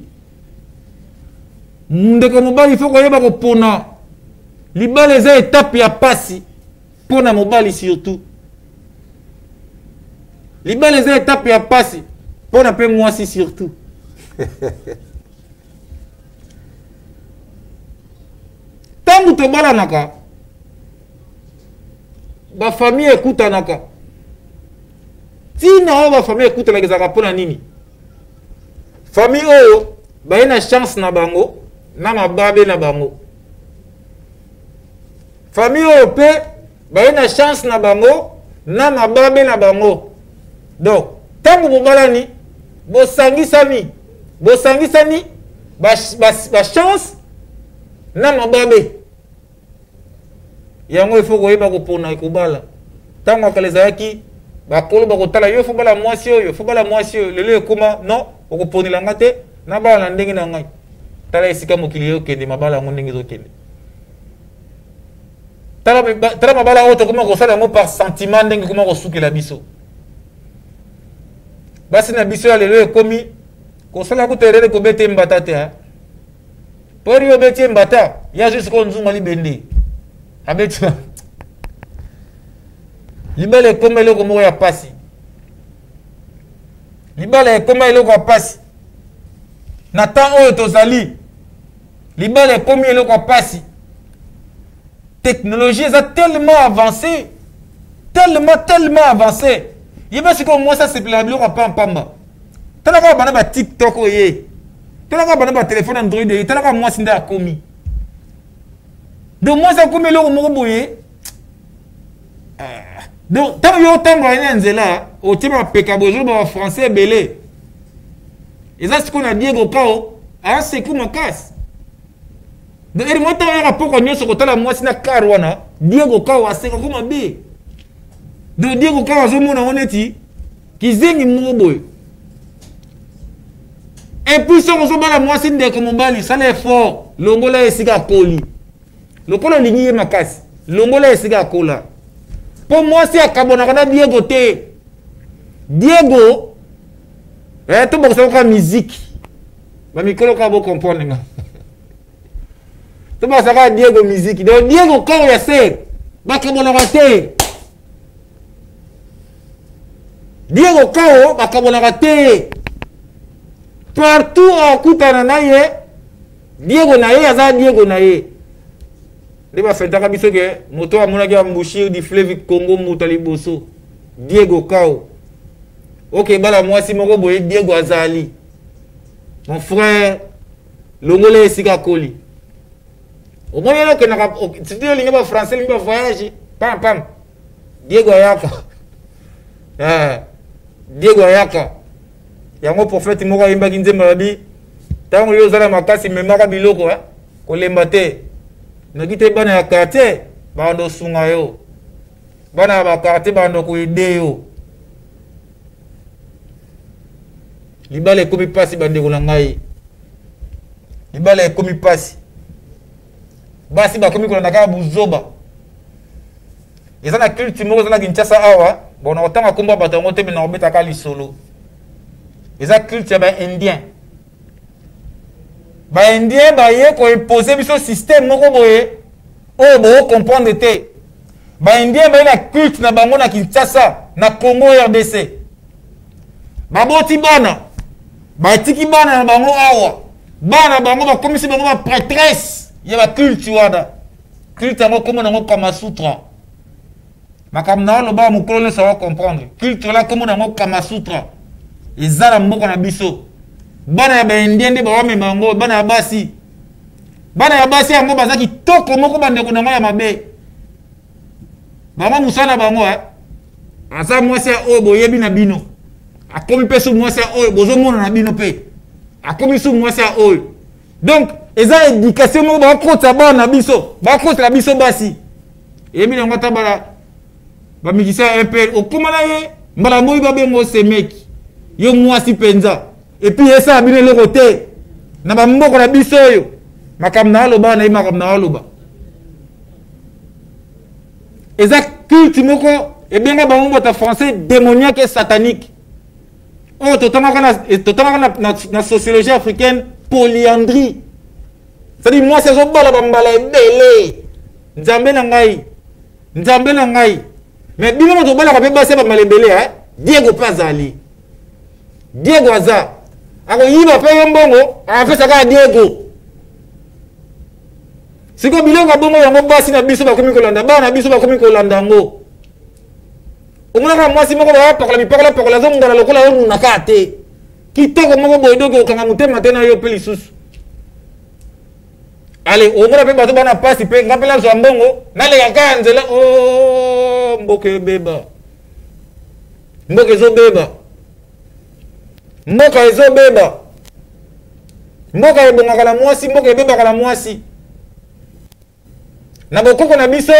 Speaker 1: Ndeko mobali, il faut koyeba kopona. Libala eza étape ya pasi mpo na mobali surtout. Libala eza étape ya pasi mpo na mpe mwasi surtout. Ntango tobalanaka, bafamille ekutanaka. Ntina oyo bafamille ekutanaka ezalaka mpona nini? Famille oyo baye na chance na bango na mababe na bango, famille oyo mpe baye na chance na bango na mababe na bango. Donc ntango bobalani, bosangisami, bosangisami bachance ba, ba na mababe yango. Ifo koyeba kopona ekobala. Ntango akala ezalaki bakolo bakotala yo, fo bala mwasi oyo, fo bala mwasi oyo. Lelo ekoma non, okoponela nga te, nabala na ndenge na ngai. Tala esika mokili ezokende, mabala yango ndenge ezokende. Tala mabala oyo tokoma kosala yango par sentiment, ndenge ekoma kosukela biso. Basi na biso ya lelo ekomi kosala kuta erere, kobeta mbata te. Po eri obeti ye mbata, ye azwi sikoyo nzungu libende abeti. Libala ekoma eloko moko ya pasi, libala ekoma eloko ya pasi na temps oyo tozali. Libala ekomi eloko ya pasi. Technologie eza tellement avancée, tellement, tellement avancée. Yeba sikoyo, mwasi asepelaka biloko ya pampamba. Tala kaka banda ba TikTok oye. Tala kaka banda ba téléphone Android oye. Tala kaka mwasi nde akomi. Donc mwasi akomi eloko moko boye. Ah. Donc ntango yo otambola ye na nzela otie mapeka boye ozoloba ba français ebele. Eza sikoyo na Diego Kao aseku makasi. Donc eri mwa ntango yaka pokwa nyonso kotala mwasi na kar wana Diego Kao asekako mabe. Donc Diego Kao azomona yango neti kizengi moko boye. Et puis soki ozobala mwasi ndeko mobali sala effort longola ye esika akoli. Lokola olingi ye makasi longola ye esika akola. Mpo mwasi akabonaka na Diego te. Diego eh, tobokisa kaka miziki bamikolo kaka bocomprendre nga tobokisa kaka Diego miziki donc Diego koro ya ser bakabonaka te. Diego Kao bakabonaka te. Partout akutana na ye Diego na ye aza Diego na ye. Nde bafetaka biso ke moto amonaki embouchure du fleuve Congo moto ya liboso Diego Kao. Ok, bala mwasi moko boye Diego azali. Mon frère longola esika akoli. Omoni ye okendaka surtout olingi ba français olingi ba voyage pam pam. Diego ayaka. Eh, Diego ayaka. Yango prophète moko ayembaki nzembo alobi ntango yo oza na makasi memaka biloko eh? Kolemba te. Noki te bana ya quartier bando osunga yo. Bana ya ba quartier bando koede yo. Libala ekomi pasi bandeko na ngai. Libala ekomi pasi. Basi bakomi kolanda kaka buzoba. Eza na culte moko eza na Kinshasa awa, bon na kotanga kombo ya bato yango te, mais na kobetaka lisolo. Eza culte ya ba indien. Ba indien baye ko imposer biso système moko boye oyo bo comprendre te. Ba indien baye na culte na bango na Kinshasa, na Congo RDC. Baboti bana, batiki bana na bango awa. Bana bango bakomisi bango ba prêtresse ya ba culte wana. Culte yango kombo nango Kama Sutra. Makambo na oloba mokolo nyonso ako comprendre. Culte wana kombo nango Kama Sutra. Eza na mboka na biso. Bana ya ba indien nde bawamema yango, bana ya basi. Bana ya basi yango baza kitoko moko bandeko na ngai ya mabe. Bango mosala na bango eh. Aza mwasi ya oyo boyebi na bino. Akomi pe su mwasi ya oyo bozomona na bino pe. Akomi su mwasi ya oyo. Donc eza éducation moko bakotisa bana na biso, bakotisa biso basi. Eyebi nango ata bala ba musicien ya MPL okoma na ye mbala moyi babengo semeki. Yo mwasi penza. Et puis esala bino eloko te na ba mboka na biso oyo. Makambo na aloba na ye makambo na aloba. Eza culte moko ebenga bango bota français démoniaque et satanique. Oyo totangaka na, totangaka na, na, na sociologie africaine polyandrie. C'est-à-dire mwasi azobala bambala ebele. Nzambe na ngai. Nzambe na ngai. Mais bino bato bobalaka mpe basi ya bambala ebele, hein? Diego mpe azali. Diego aza. Akoyiba mpe yo mbongo, apesa kaka Diego. Sikoyo biloko ya bongo yango basi na biso bakomi kolanda, bana na biso bakomi kolanda yango. Omonaka mwasi moko bapakola bipakola pakola azongala lokola yo nuna kaka te. Kitoko moko boye doki okanga motema te na yo mpe lisusu. Ale omona mpe bato bana pasi mpe nga mpe nazwa mbongo naleka kaka nzela o oh, mboka ebeba. Mboka ezobeba. Mboka ezobeba. Mboka ebongaka na mwasi, mboka ebebaka na mwasi. Na bokoko na biso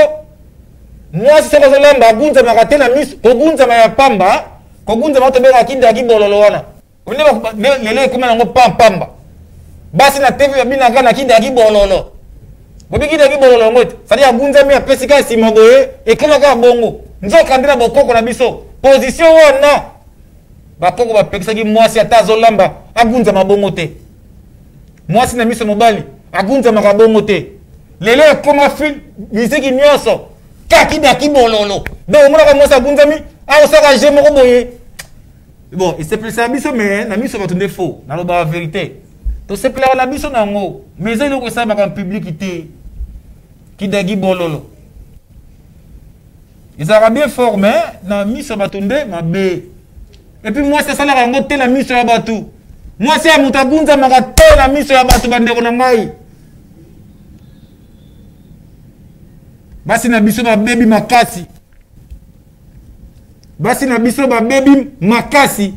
Speaker 1: mwasi soki azolamba agunzamaka te na miso, kogunzama ya pamba, kogunzama tobengaka kinda kibololo wana. Lelo ekoma nango pampamba. Basi na TV babinaka na kinda kibololo. Bobi kinda kibololo yango te. C'est-à-dire agunzami apesi kaka nsima boye, ekoma kaka bongo. Nzoka nde na bokoko na biso position wana bakoko bapekisaki mwasi ata azolamba agunzama bongo te. Mwasi na miso mobali agunzamaka bongo te. Lelo ekoma film miziki nyonso kaki kibololo. Donc omonaka mwasi agunzami akosaka je moko boye. Bon, esepelisaka biso mais na miso bato nde faux. Nalobaka vérité. Tosepelaka na biso na yango, mais eza eloko esalamaka en public te. Kidagi bololo. Ezalaka bien fort mais na miso bato nde mabe. Et puis mwasi asalaka yango te na miso ya bato. Mwasi ya moto agunzamaka te na miso ya bato, bandeko na ngai. Basi na biso babebi makasi. Basi na biso babebi makasi.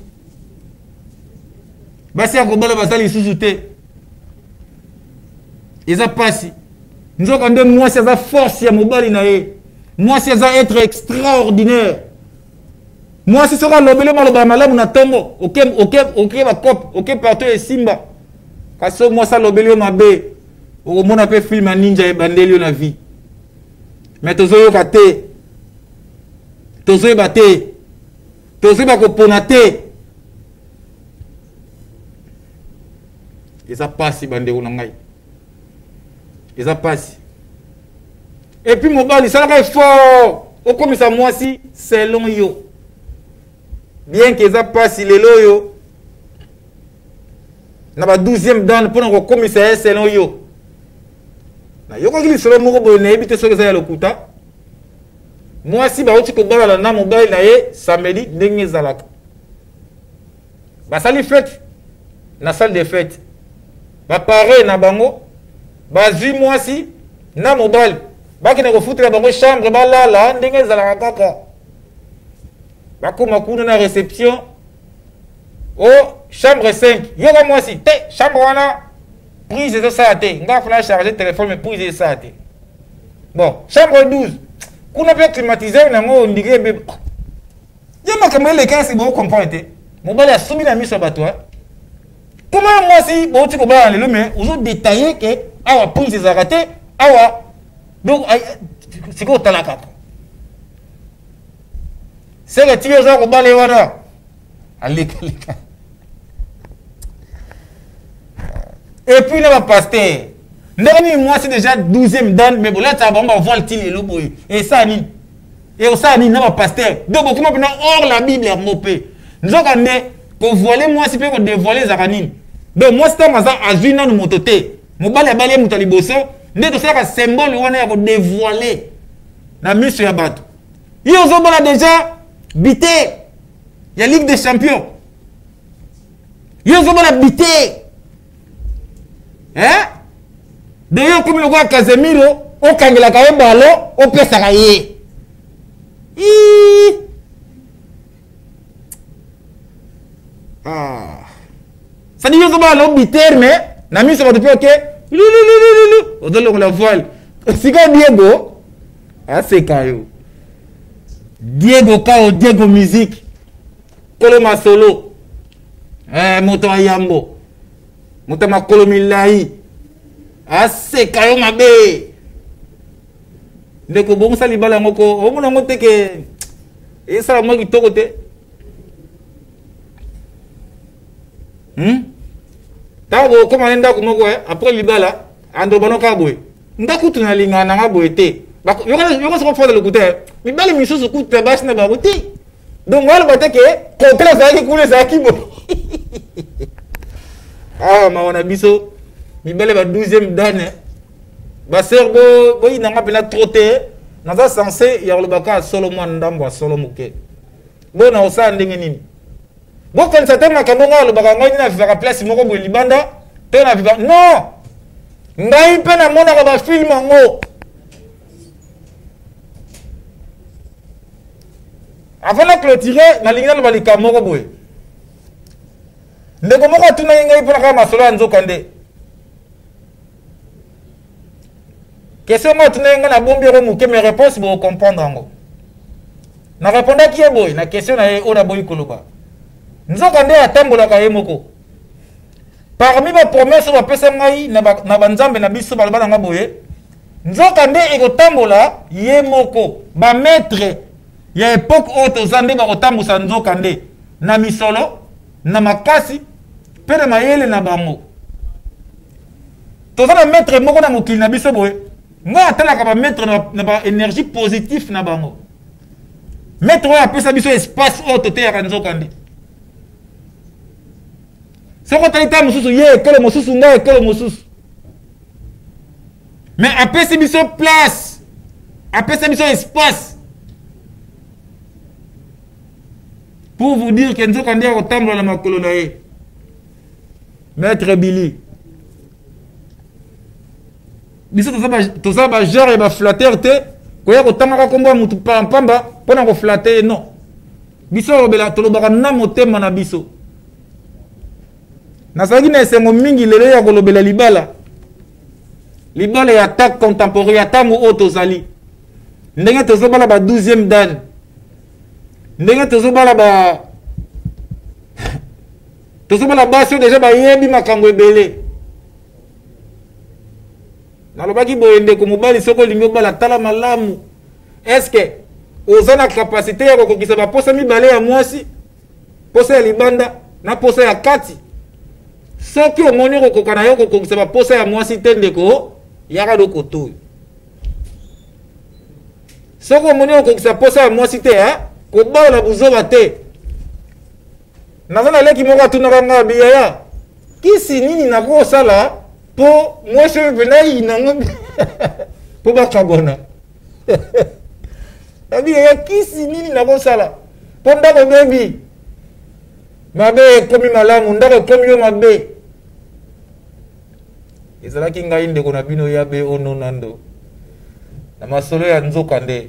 Speaker 1: Basi ya kobala baza lisusu te. Eza pasi. Nzoka nde mwasi aza force ya mobali na ye. Mwasi aza être extraordinaire. Mwasi soki alobeli maloba ya malamu na ntongo, oke, oke, oke bakope, oke partout esimba. Kasi soki mwasi alobeli yo mabe, okomona mpe film ya ninja ebandeli yo na vie. Mais tozoyoka te, tozoyeba te, tozoyeba kopona te. Eza pasi bandeko na ngai, eza pasi. Et puis mobali salaka effort okomisa mwasi selon yo, bien que eza pasi lelo oyo na ba 12e dan mpona kokomisa ye selon yo. Nayokaki lisolo moko boye, nayebi te soki eza ya lokuta. Mwasi bauti kobalana na mobali na ye samedi, ndenge ezalaka basali fete na salle de fete, bapare na bango bazwi mwasi na mobali bakende kofutela bango chambre balala ndenge ezalaka kaka. Bakoma kuna na réception, o chambre 5, yoka mwasi te, chambre wana prise ezosala te, nga fana charger téléphone mais prise ezosala te. Bon, chambre 12 kuna mpe climatiseur nango ondire ebe ye makambo eleka esi bocomprendre te. Mobali asumbi na miso ya bato. Koma mwasi bouti kobala lelo, mais ozodetaille ke awa prise ezalaka te awa. Donc sikoyo otala kaka seke tiki oza kobala ye wana alekaleka. Et puis na bapaster ndenge nini mwasi déjà 12e dan, mais bolataka bango bavoile ti lelo boye, esala nini? Ekosala nini na bapaster? Donc bokoma mpena hors la Bible yango mpe. Nzoka nde kovoile mwasi mpe kodevoile ezalaka nini? Donc mwasi ntango aza azwi nanu moto te, mobali abali ye moto ya liboso, nde tosalaka symbole wana ya kodevoile na miso ya bato. Ye ozobala déjà bite ya Ligue des champions, ye ozobala bite, hein? De yo okomi lokola Casemiro, okangelaka ye balo, opesaka ye. Ah. Sadi yo ozobala no biter, mais na miso bato mpe oke lululululu ozolongola voile. Sika Diego aseka yo, Diego Kao, Diego musique, kolo masolo, moto ya yambo, moto ya makolo milai, aseka yo mabe. Ndeko, bongisa libala yango ko omona yango te ke esala mwa kitoko te. Ntango bokóma ne ndako moko après libala, andobano kaka boye, nga kutu nalingaka nanga boye te. Yoka soko fota lokuta, mibali misusu kutu basi na bango te. Donc waloba te ke kote ezalaki kuna ezalaki boye. Ah, mawa na biso mibale ba 12e dane. Baser boyinanga mpena trop te, naza censé ya koloba kaka solo mwa ndambo ya solo moke. Bona osala ndenge nini? Bokanisa te makambo ngai alobaka, ngai nini avivaka place moko boye libanda to na viva. Non, ngai mpe namonaka bafilme yango. Avant na clôturer, nalingi naloba likambo moko boye. Ndeko moko atunaki ngai mpona kaka masolo ya nzoka nde. Question moko atunaki ngai, nabombi yango moke, mais réponse bokocomprendre yango. Narépondaki ye boye na question na ye oyo naboyi koloba. Nzoka nde atambolaka ye moko. Parmi bapromese oyo bapesa ngai na banzambe na biso, baloba na ngai boye, nzoka nde ekotambola ye moko. Bamaître ya epoke oyo toza nde bakotambusa nzoka nde na misolo, na makasi mpe na mayele na bango. Toza na maître moko na mokili na biso boye, ngai atalaka bamaître na baénergie positif na bango. Maître oyo apesa biso espace oyo toteyaka nzoka nde, soki otali ta mosusu ye ekolo mosusu, ngai ekolo mosusu, mais apesi biso place, apesa biso espace. Pour vous dire que nzoka nde akotambola na makolo na ye. Maître Billy. Biso toza ba genre ya ba flatteur te, koya kotangaka kombo ya mutu pamba pona ko flatter ye non. Biso lobela tolobaka na motema na biso. Nazalaki na esengo mingi lelo ya kolobela libala. Libala ya attaque contemporain ya tango oyo tozali. Ndenge tozobala ba 12e dan. Ndenge tozobala ba tozobala basi oyo deja bayebi makambo ebele. Nalobaki boye ndeko mobali soki olingi obala tala malamu. Est-ce que oza na capacité ya kokokisa baposa mibale ya mwasi, posa ya libanda na posa ya kati? Soki omoni okokoka na yo kokokisa baposa ya mwasi te ndeko, yaka do kotoyo. Soki omoni okokisa posa ya mwasi te, hein? Kobala na buzoba te. Naza na leki moko atunaka nga biyaya, kisi nini nakosala po mwasi oyo mpenza ayina ngo po bakabwana. Nabi yaya, kisi nini nakosala po ndako ebebi, mabe ekomi malamu, ndako ekomi yo mabe. Ezalaki ngai ndeko na bino Yabe Ononando na masolo ya nzoka nde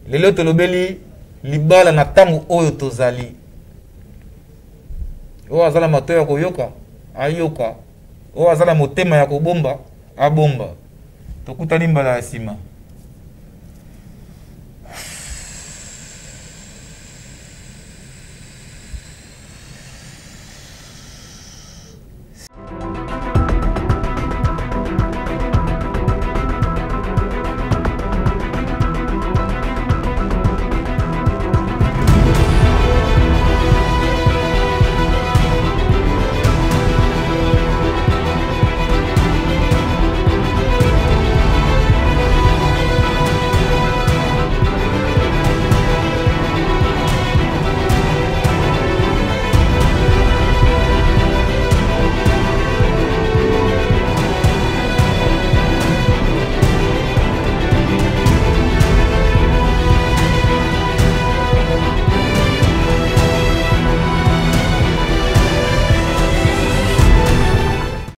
Speaker 1: lelo tolobeli libala na ntango oyo tozali. Oyo aza na matoyi ya koyoka ayoka, oyo aza na motema ya kobomba abomba. Tokutani mbala ya nsima.